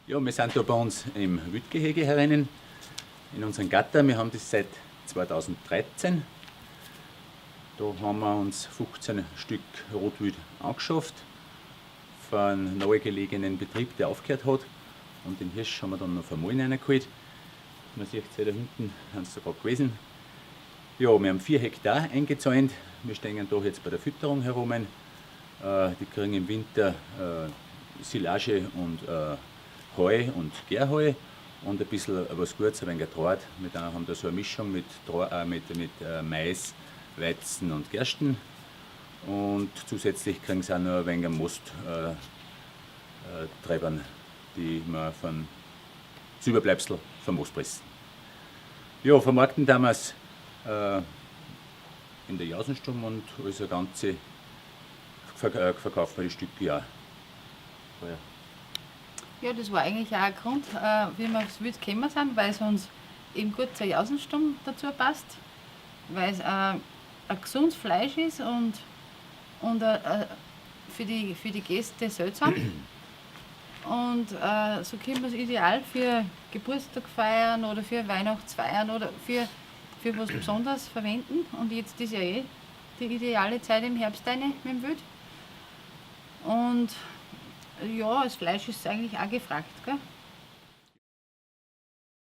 Ja, wir sind da bei uns im Wildgehege herinnen, in unserem Gatter. Wir haben das seit 2013. Da haben wir uns 15 Stück Rotwild angeschafft von einem nahegelegenen Betrieb, der aufgehört hat. Und den Hirsch haben wir dann noch vom Mullen reingeholt. Man sieht es ja da hinten, sind sie gerade gewesen. Ja, wir haben 4 Hektar eingezäunt. Wir stehen da jetzt bei der Fütterung herum. Die kriegen im Winter Silage und Heu und Gärheu und ein bisschen was Gutes, ein wenig Draht. Wir haben da so eine Mischung mit Mais, Weizen und Gersten. Und zusätzlich kriegen sie auch noch ein wenig Most Treibern, die wir von das Überbleibsel vom Most pressen. Ja, vermarkten damals in der Jausenstube und also ganze verkaufen wir die Stücke ja. Ja. Ja, das war eigentlich auch ein Grund, wie wir aufs Wild gekommen sind, weil es uns eben gut zur Jausenstube dazu passt, weil es ein gesundes Fleisch ist und für die Gäste seltsam. Und so können wir es ideal für Geburtstag feiern oder für Weihnachtsfeiern oder für was Besonderes verwenden. Und jetzt ist ja eh die ideale Zeit im Herbst eine mit dem Wild. Und ja, das Fleisch ist eigentlich auch gefragt. Gell?